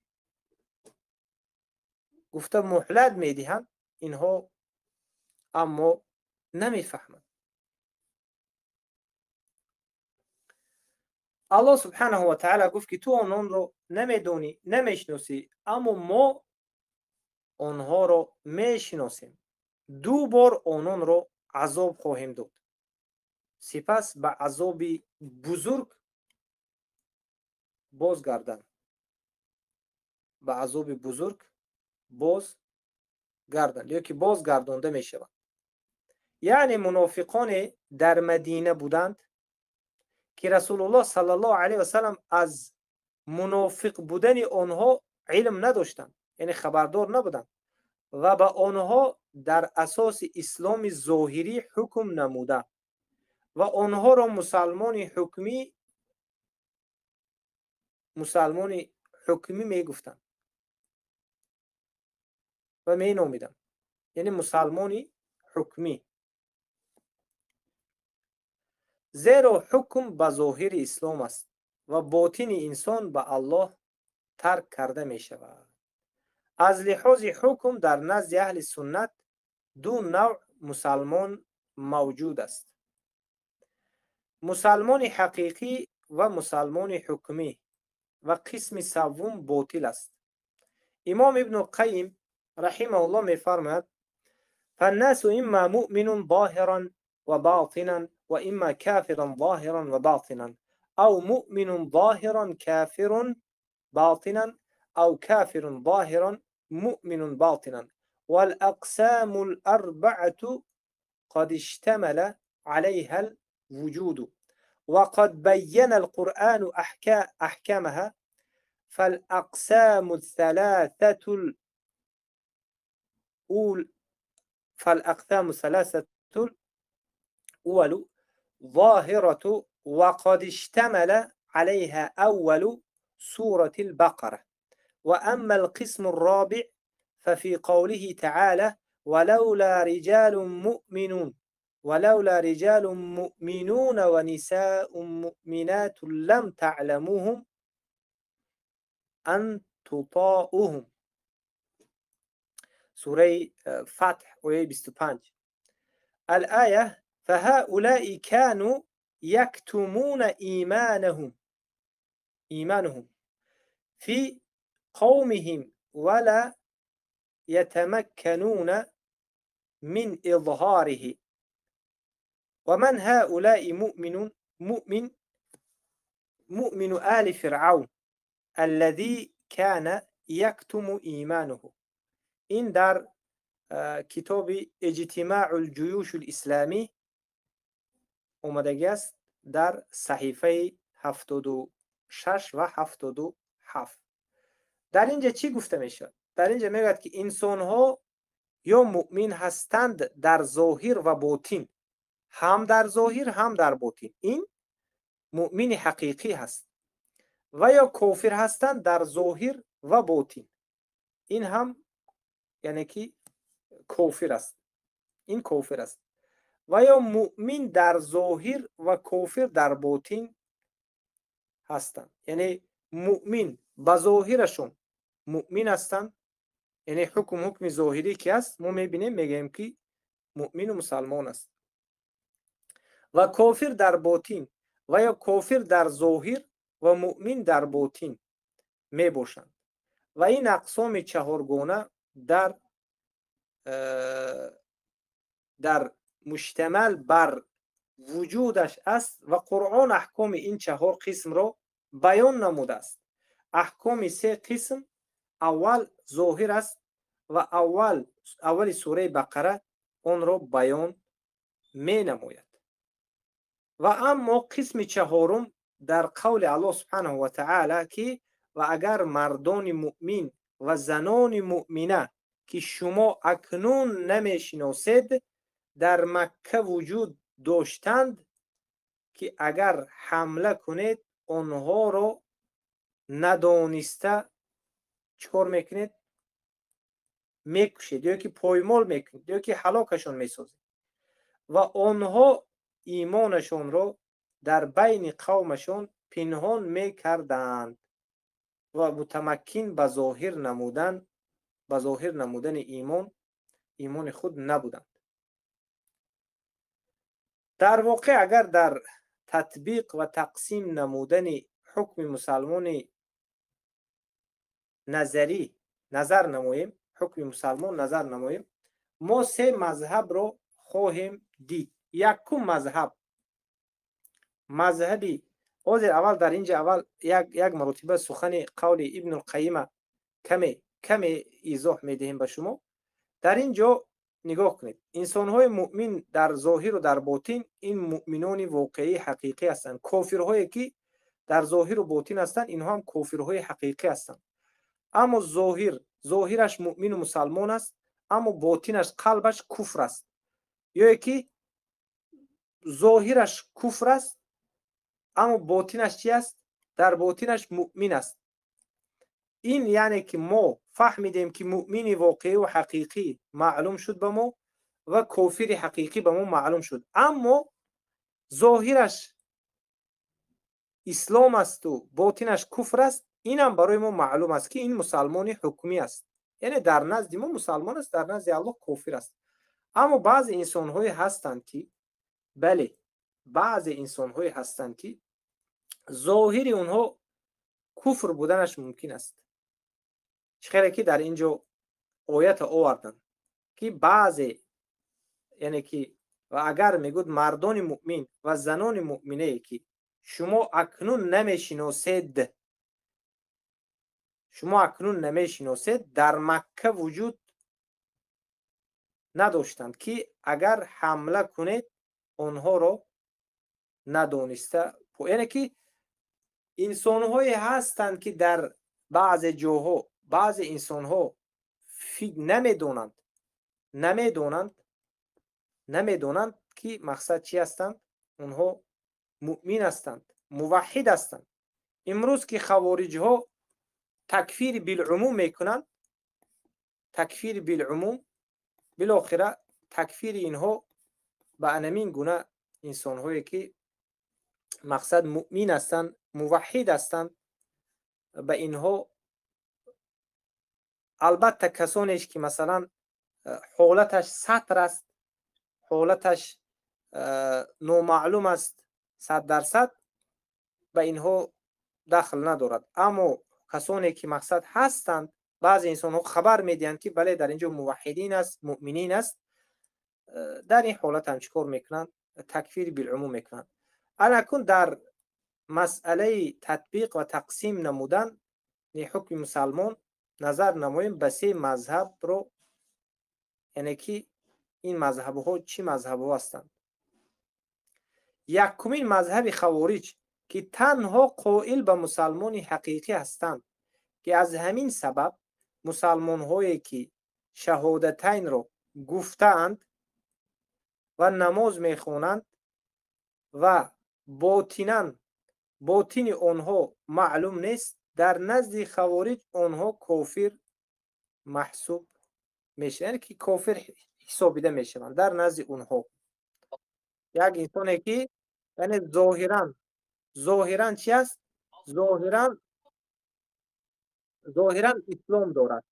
гуфта муҳлат медиҳанд инҳо, аммо намефаҳманд. Аллоҳ субҳанаҳу ва таъала гуфт, ки ту ононро намедонӣ, намешиносӣ, аммо мо онҳоро мешиносем. Ду бор ононро азоб хоҳем дод, сипас ба азоби бузург бозгарданд, ба азоби бузург бозгарданд ё ки бозгардонда мешаванд. Яъне мунофиқоне дар Мадина буданд, ки Расулуллоҳ саллаллоҳу алайҳи васаллам аз мунофиқ будани онҳо илм надоштанд, яъне хабардор набуданд ва ба онҳо дар асоси исломи зоҳирӣ ҳукм намуда ва онҳоро мусалмони ҳукмӣ мегуфтанд ва меномиданд, яъне мусалмони ҳукмӣ. Зеро ҳукм ба зоҳири ислом аст ва ботини инсон ба Аллоҳ тарк карда мешавад. Аз лиҳози ҳукм дар назди аҳли суннат ду навъ мусалмон мавҷуд аст: мусалмони ҳақиқӣ ва мусалмони ҳукмӣ, ва қисми саввум ботил аст. Имом Ибну Қайим раҳимаҳуллоҳ мефармояд: фаннасу имма муъминун зоҳиран ва ботинан ва имма кофиран зоҳиран ва ботинан ав муъминун зоҳиран кофирун ботинан ав кофирун зоҳиран муъминун ботинан вал ақсамул арбаату қад иштамала алайҳал вуҷуду ва қад байянал қуръану аҳкамаҳа фал ақсаму саласатул فالأقسام الثلاثة الأول ظاهرة وقد اشتمل عليها أول سورة البقرة. وأما القسم الرابع ففي قوله تعالى ولولا رجال مؤمنون ونساء مؤمنات لم تعلموهم أن تطاؤهم. سورة فتح آية 25. الآية فهؤلاء كانوا يكتمون إيمانهم في قومهم ولا يتمكنون من إظهاره. ومن هؤلاء مؤمن آل فرعون الذي كان яктуму имануҳу. Ин дар китоби Иҷтимаъул ҷуюшул исломӣ омадагӣ аст дар саҳифаи 76 ва 77. Дар инҷа чӣ гуфта мешавад? Дар инҷа мегӯяд, ки инсонҳо ё муъмин ҳастанд дар зоҳир ва ботин, ҳам дар зоҳир, ҳам дар ботин, ин муъмини ҳақиқӣ ҳаст, ва ё кофир ҳастанд дар зоҳир ва ботин, ин ҳам яъне ки кофир аст, ин кофир аст, ва ё муъмин дар зоҳир ва кофир дар ботин ҳастанд. Яъне муъмин ба зоҳирашон муъмин ҳастанд, яъне ҳукм ҳукми зоҳирӣ ки аст, мо мебинем, мегӯем, ки муъмину мусалмон аст, ва кофир дар ботин ва ё кофир дар зоҳир ва муъмин дар ботин мебошанд. Ва ин ақсоми чаҳоргона дар муштамал бар вуҷудаш аст ва Қуръон аҳкоми ин чаҳор қисмро баён намудааст. Аҳкоми се қисм аввал зоҳир аст ва аввали сураи Бақара онро баён менамояд. Ва аммо қисми чаҳорум дар қавли Аллоҳ субҳанаҳу ва таъала, ки ва агар мардони муъмин ва занони муъмина, ки шумо акнун намешиносед, дар Макка вуҷуд доштанд, ки агар ҳамла кунед, онҳоро надониста чӣ кор мекунед? Мекушед ё ки поймол мекунед ё ки ҳалокашон месозед, ва онҳо имонашонро дар байни қавмашон пинҳон мекарданд ва мутамаккин ба зоҳир намудани имони худ набуданд. Дар воқеъ, агар дар татбиқ ва тақсим намудани ҳукми мусалмони назарӣ назар намоем, ҳукми мусалмон назар намоем, мо се мазҳабро хоҳем дид. Якум мазҳаб, мазҳаби ҳозир аввал дар инҷа аввал як маротиба сухани қавли Ибнулқайима каме каме изоҳ медиҳем ба шумо. Дар ин ҷо нигоҳ кунед, инсонҳои муъмин дар зоҳиру дар ботин, ин муъминони воқеии ҳақиқӣ ҳастанд. Кофирҳое, ки дар зоҳиру ботин ҳастанд, инҳо ҳам кофирҳои ҳақиқӣ ҳастанд, аммо зоҳираш муъмину мусалмон аст, аммо ботинаш, қалбаш куфр аст, ё ки зоҳираш куфр аст, аммо ботинаш чи аст? Дар ботинаш муъмин аст. Ин яъне ки мо фаҳмидем, ки муъмини воқеиву ҳақиқӣ маълум шуд ба мо ва кофири ҳақиқӣ ба мо маълум шуд, аммо зоҳираш ислом асту ботинаш куфр аст. Инам барои мо маълум аст, ки ин мусалмони ҳукмӣ аст, яъне дар назди мо мусалмон аст, дар назди Аллоҳ кофир аст. Аммо баъзе инсонҳое ҳастанд, ки бале, баъзе инсонҳое ҳастанд, ки зоҳири онҳо куфр буданаш мумкин аст. Чӣ хеле ки дар ин ҷо оята оварданд, ки баъзе, яъне ки ва агар мегӯд мардони муъмин ва занони муъминае, ки шумо акнун намешиносед, шумо акнун намешиносед, дар Макка вуҷуд надоштанд, ки агар ҳамла кунед, онҳоро надониста, яъне ки инсонҳое ҳастанд, ки дар баъзе ҷоҳо баъзе инсонҳо намедонанд, ки мақсад чӣ ҳастанд. Онҳо муъмин ҳастанд, муваҳҳид ҳастанд. Имрӯз ки хавориҷҳо такфири билумум мекунанд, такфири билумум, билохира такфири инҳо ба анамин гуна инсонҳое, ки мақсад муъмин ҳастанд, муваҳҳид ҳастанд, ба инҳо албатта касонеш, ки масалан ҳолаташ сатр аст, ҳолаташ номаълум аст 100%, ба инҳо дахл надорад. Аммо касоне, ки мақсад ҳастанд, баъзе инсонҳо хабар медиҳанд, ки бале, дар ин ҷо муваҳҳидин аст, муъминин аст, дар ин ҳолат ҳам чӣ кор мекунанд? Такфири билумум мекунанд. Алакун дар масъалаи татбиқ ва тақсим намудан ҳукми мусалмон Назар намоем ба се мазҳабро, яъне ки ин мазҳабҳо чӣ мазҳабҳо ҳастанд. Якумин мазҳаби хавориҷ, ки танҳо қоил ба мусалмони ҳақиқӣ ҳастанд, ки аз ҳамин сабаб мусалмонҳое ки шаҳодатайнро гуфтаанд ва намоз мехонанд ва ботинан ботини онҳо маълум нест, дар назди хавориҷ онҳо кофир маҳсуб мешаванд, яъне ки кофир ҳисобида мешаванд дар назди онҳо. Як инсоне ки яъне зоҳиран чи аст? Зоҳиран ислом дорад,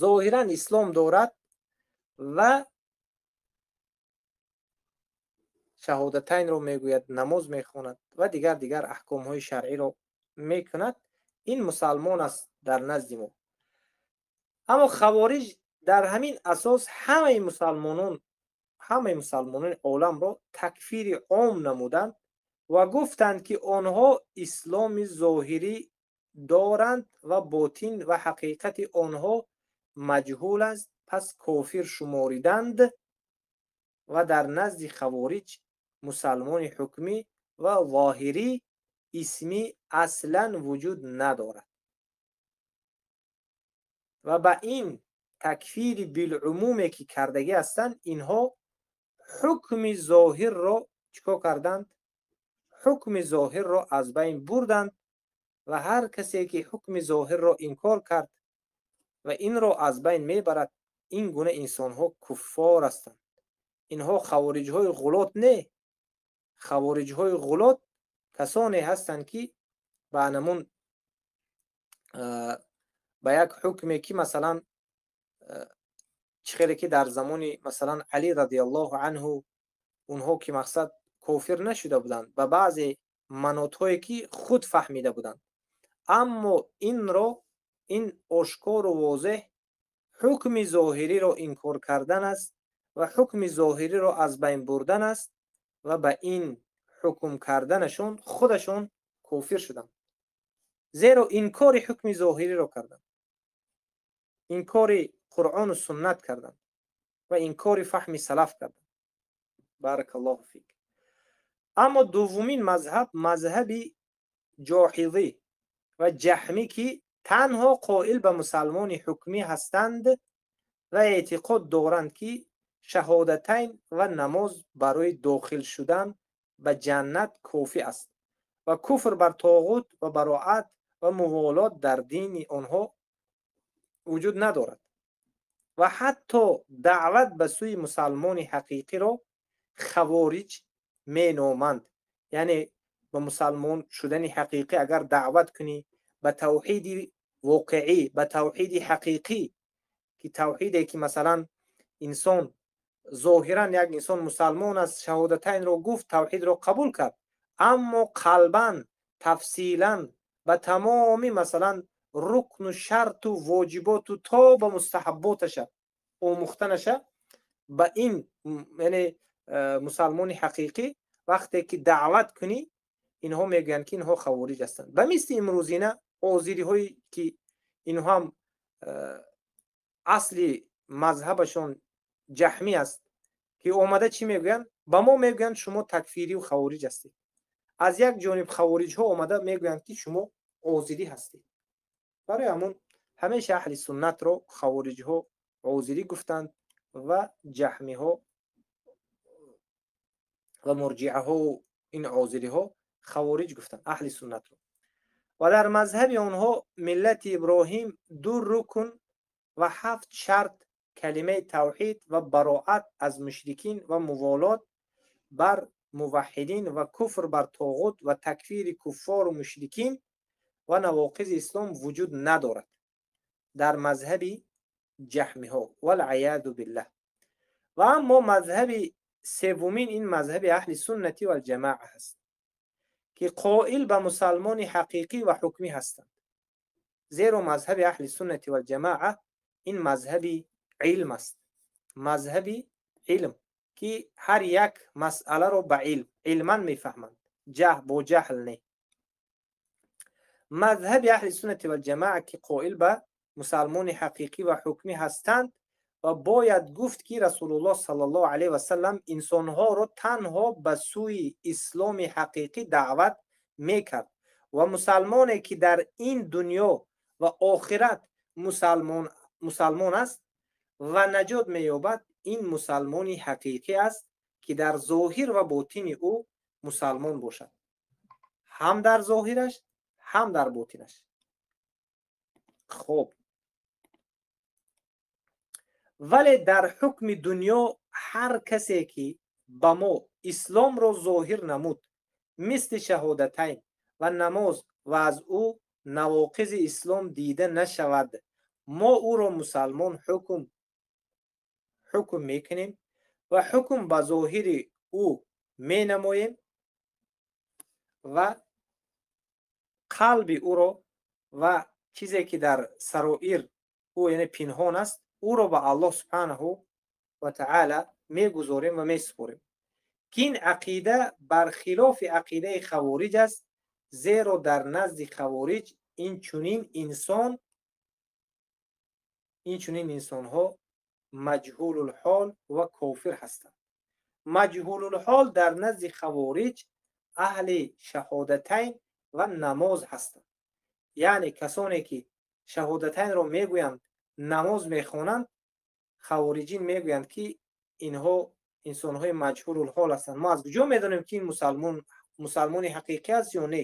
зоҳиран ислом дорад ва шаҳодатайнро мегӯяд, намоз мехонад ва дигар аҳкомҳои шаръиро мекунад, ин мусалмон аст дар назди мо. Аммо хавориҷ дар ҳамин асос ҳамаи мусалмонони оламро такфири ом намуданд ва гуфтанд, ки онҳо исломи зоҳирӣ доранд ва ботин ва ҳақиқати онҳо маҷҳул аст, пас кофир шумориданд ва дар назди хавориҷ мусалмони ҳукмӣ ва зоҳирӣ исмӣ аслан вуҷуд надорад. Ва ба ин такфири билумуме ки кардагӣ ҳастанд, инҳо ҳукми зоҳирро чикор карданд? Ҳукми зоҳирро аз байн бурданд ва ҳар касе ки ҳукми зоҳирро инкор кард ва инро аз байн мебарад, ин гуна инсонҳо куффор ҳастанд. Инҳо хавориҷҳои ғулот не, хавориҷҳои ғулот касоне ҳастанд, ки ба анамун ба як ҳукме ки масалан чӣ хеле ки дар замони масалан Али радиаллоҳу анҳу онҳо ки мақсад кофир нашуда буданд, ба баъзе манотҳое ки худ фаҳмида буданд, аммо инро ин ошкору возеҳ ҳукми зоҳириро инкор кардан аст ва ҳукми зоҳириро аз байн бурдан аст ва ба ин ҳукм карданашон худашон кофир шуданд, зеро инкори ҳукми зоҳириро карданд, инкори Қуръону суннат карданд ва инкори фаҳми салаф карданд. Баракаллоҳу фик. Аммо дуввумин мазҳаб мазҳаби ҷоҳизӣ ва ҷаҳмӣ, ки танҳо қоил ба мусалмони ҳукмӣ ҳастанд ва эътиқод доранд, ки шаҳодатайн ва намоз барои дохил шудан ба ҷаннат кофӣ аст ва куфр бар тоғут ва бароат ва муволот дар дини онҳо вуҷуд надорад ва ҳатто даъват ба сӯи мусалмони ҳақиқиро хавориҷ меноманд. Яъне ба мусалмон шудани ҳақиқӣ агар даъват кунӣ ба тавҳиди воқеӣ, ба тавҳиди ҳақиқӣ, ки тавҳиде ки масалан инсон зоҳиран як инсон мусалмон аст, шаҳодатайнро гуфт, тавҳидро қабул кард, аммо қалбан тафсилан ба тамоми масалан рукну шарту воҷиботу то ба мустаҳабботаша омӯхтанаша, ба ин яъне мусалмони ҳақиқӣ вақте ки даъват кунӣ, инҳо мегӯянд, ки инҳо хавориҷ ҳастанд. Ба мисли имрӯзина озириҳое ки инҳо ҳам асли мазҳабашон ҷаҳмӣ аст, ки омада чӣ мегӯянд? Ба мо мегӯянд шумо такфирию хавориҷ ҳастед. Аз як ҷониб хавориҷҳо омада мегӯянд, ки шумо озирӣ ҳастед. Барои ҳамон ҳамеша аҳли суннатро хавориҷҳо озирӣ гуфтанд ва ҷаҳмиҳо ва мурҷиаҳо ин озириҳо хавориҷ гуфтанд аҳли суннатро. Ва дар мазҳаби онҳо миллати Иброҳим ду рукн ва 7 шарт калимаи тавҳид ва бароат аз мушрикин ва муволот бар муваҳҳидин ва куфр бар тоғут ва такфири куффору мушрикин ва навоқизи ислом вуҷуд надорад дар мазҳаби ҷаҳмиҳо, валъияду биллаҳ. Ва аммо мазҳаби севумин ин мазҳаби аҳли суннати валҷамоа аст, ки қоил ба мусалмони ҳақиқӣ ва ҳукмӣ ҳастанд. Зеро мазҳаби аҳли суннати валҷамоа ин мазҳаби илм аст, мазҳаби илм ки ҳар як масъаларо ба илм илман мефаҳманд, бо ҷаҳл не. Мазҳаби аҳли суннати валҷамоа, ки қоил ба мусалмони ҳақиқӣ ва ҳукмӣ ҳастанд, ва бояд гуфт, ки Расулуллоҳ саллаллоҳу алайҳи васаллам инсонҳоро танҳо ба сӯи исломи ҳақиқӣ даъват мекард ва мусалмоне, ки дар ин дунё ва охират мусалмон аст ва наҷот меёбад, ин мусалмони ҳақиқӣ аст, ки дар зоҳир ва ботини ӯ мусалмон бошад, ҳам дар зоҳираш, ҳам дар ботинаш. Хоб, вале дар ҳукми дунё ҳар касе, ки ба мо исломро зоҳир намуд, мисли шаҳодатайн ва намоз, ва аз ӯ навоқизи ислом дида нашавад, мо ӯро мусалмон ҳукм мекунем ва ҳукм ба зоҳири ӯ менамоем ва қалби ӯро ва чизе, ки дар сароир ӯ, яъне пинҳон аст, ӯро ба Аллоҳ субҳанаҳу ва таъала мегузорем ва месупорем, ки ин ақида бар хилофи ақидаи хавориҷ аст, зеро дар назди хавориҷ ин чунин инсонҳо маҷҳулулҳол ва кофир ҳастанд. Маҷҳулулҳол дар назди хавориҷ аҳли шаҳодатайн ва намоз ҳастанд, яъне касоне, ки шаҳодатайнро мегӯянд, намоз мехонанд, хавориҷин мегӯянд, ки инҳо инсонҳои маҷҳулулҳол ҳастанд. Мо аз куҷо медонем, ки ин мусалмони ҳақиқӣ аст ё не?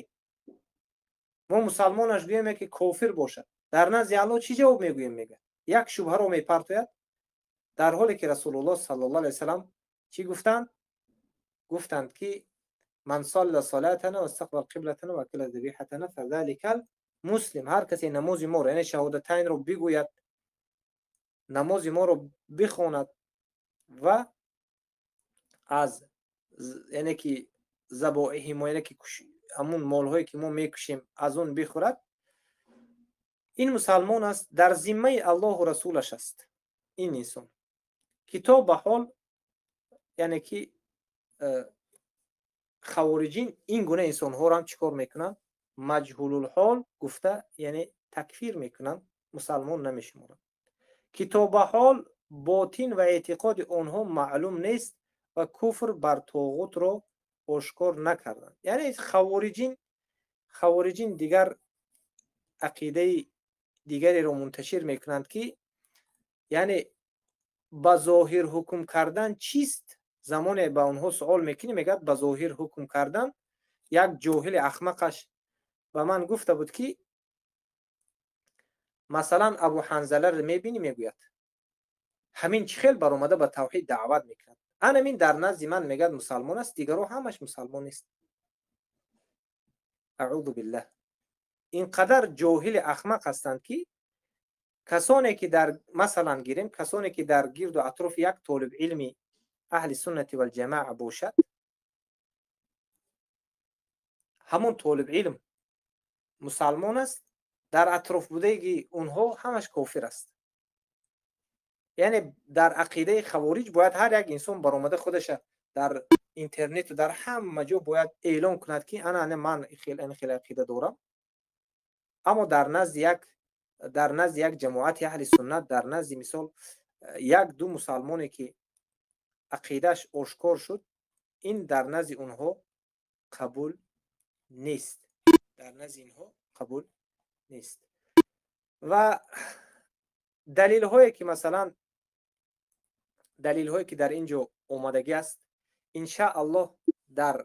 Мо мусалмонаш гӯем, ки кофир бошад, дар назди Аллоҳ чӣ ҷавоб мегӯем? Мегӯяд, як шубҳаро мепартояд, дар ҳоле ки Расулуллоҳ саллаллоҳу алайҳи васаллам чӣ гуфтанд? Гуфтанд, ки ман салла салатана вастақбал қиблатана ва акала забиҳатана фазаликал муслим. Ҳар касе намози моро, яъне шаҳодатайнро бигӯяд, намози моро бихонад ва аз, яъне ки забоиҳи мо, яъне ки ҳамун молҳое, ки мо мекушем, аз он бихӯрад, ин мусалмон аст, дар зиммаи Аллоҳу расулаш аст ин инсон, ки то ба ҳол, яъне ки хавориҷин ин гуна инсонҳоро ҳам чӣ кор мекунанд? Маҷҳулулҳол гуфта, яъне такфир мекунанд, мусалмон намешуморанд, ки то ба ҳол ботин ва эътиқоди онҳо маълум нест ва куфр бар тоғутро ошкор накарданд. Яъне хавориҷин дигар ақидаи дигареро мунташир мекунанд, ки яъне ба зоҳир ҳукм кардан чист? Замоне ба онҳо суол мекунӣ, мегӯяд, ба зоҳир ҳукм кардан. Як ҷоҳили ахмақаш ба ман гуфта буд, ки масалан Абу Ҳанзаларо мебинӣ, мегӯяд, ҳамин чӣ хел баромада ба тавҳид даъват мекунад, анамин дар назди ман, мегӯяд, мусалмон аст, дигаро ҳамаш мусалмон нест. Аъузу биллаҳ. Ин қадар ҷоҳили ахмақ ҳастанд, ки касоне, ки дар, масалан гирем, касоне, ки дар гирду атрофи як толибилми аҳли суннати валҷамоа бошад, ҳамон толибилм мусалмон аст, дар атроф будаги онҳо ҳамаш кофир аст. Яъне дар ақидаи хавориҷ бояд ҳар як инсон баромада худаша дар интернету дар ҳама ҷо бояд эълон кунад, ки ана ана ман ин хел ақида дорам. Аммо дар назди як ҷамоати аҳли суннат, дар назди мисол як ду мусалмоне, ки ақидааш ошкор шуд, ин дар назди онҳо қабул нест, дар назди инҳо қабул нест. Ва далилҳое ки, масалан, далилҳое ки дар ин ҷо омадагӣ аст, иншааллоҳ дар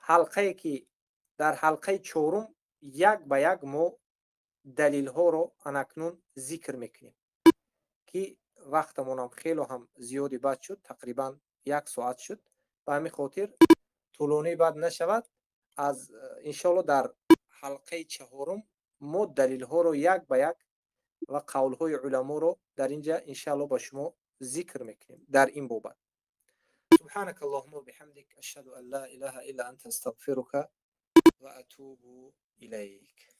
ҳалқае ки дар ҳалқаи чорум як ба як мо далилҳоро анакнун зикр мекунем, ки вақтамонам хело ҳам зиёди бад шуд, тақрибан як соат шуд. Ба ҳамин хотир тӯлонӣ бад нашавад. Аз иншоалло дар ҳалқаи чаҳорум мо далилҳоро як ба як ва қавлҳои уламоро дар ин ҷа иншаалло ба шумо зикр мекунем дар ин бобат. سبحانك اللهم وبحمدك، أشهد أن لا إله إلا أنت، أستغفرك وأتوب إليك.